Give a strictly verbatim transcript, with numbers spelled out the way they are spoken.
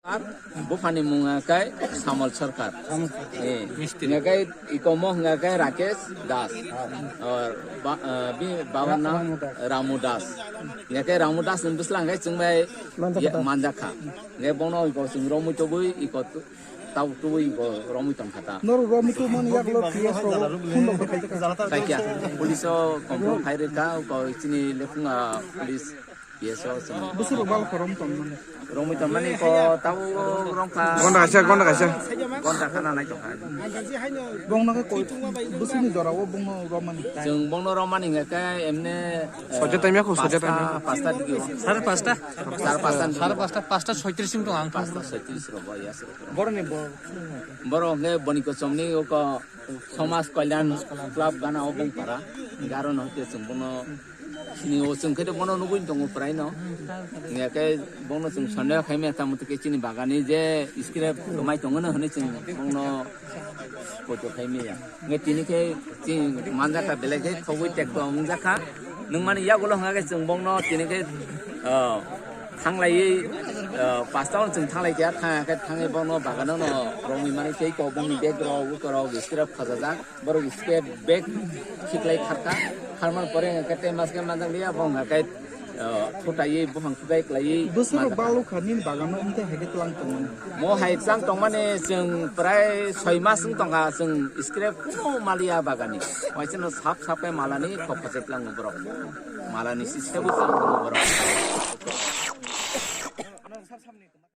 Ar buphani mung hwnkhe Samol Sarkar. Eh, hwnkhe iko mo hwnkhe Rakesh Das. Or ba-, eh, bi-, baba na Ramu Das. Hwnkhe Ramu Das ni bwsla hwnkhe chwng bai manjakha. Manjakha. Hwnkhe bono iko chwng romwi tubui iko tu-, tau tubui iko romwi tongkha ta. Norok romwi tubumani yagulo P S rok phone rok khaijak kha. Kaikya, police o complain khai rwkha, iko chini lekhunga police P S o chwng. Bwswk rok bal khorom tongmani. Romwi tongmani ko tau rongkha. Gonda kaisa, gonda kaisa. Gonda khana nai tongkha. Bongno khe koi bwswkni jorao bongno romani. Chwng bongno romani hwnkhe emne, eh, soja time ya ko, soja time ya. Pasta, pasta digi. Sare pasta. Sare pasta. Sare pasta, pasta soitris wng tong ang. Pasta soitris rogo ya sero. Boroni bo. Boro hwnkhe boni kochomni oko Somaj Kalyan Club gana o bongpara. Garo no hwnkhe chwng bono Chini o chwng khe bono nugwi tongo prai no. Hingya khe bono chwng sondeho khaimaya tamo tike chini bagani je scrap mai tongo no hwnwi chwng bono koito khaimaya. Nge tini khe chini manjak kha belai khe khogwi tekto wngjakha. Nwng mani yagulo hwnga khe chwng bono tini khe, ah, thanglaiwi, ah, pasta o chwng thanglai kha, thang khe thangwi bono bagano no romwi mani tei kok boni bag rok, uko rok scrap khajajak. Borok step back khiklai kharkha, kharmani pore hwnkhe tei maske manjakliya, bo hwnkhe, uh, thutai buphang thutai klaiwi bwswk rok manjakha. Balukha nini bagano wngkhe hai khe tlang tongmani. Mo hai tlang tongmani chwng prai soi mas wng tongkha, chwng scrap kuno maliya bagani. Waisano sap sap khe malani kok khachai tlango borok. Malani si sebo tlang tongo borok.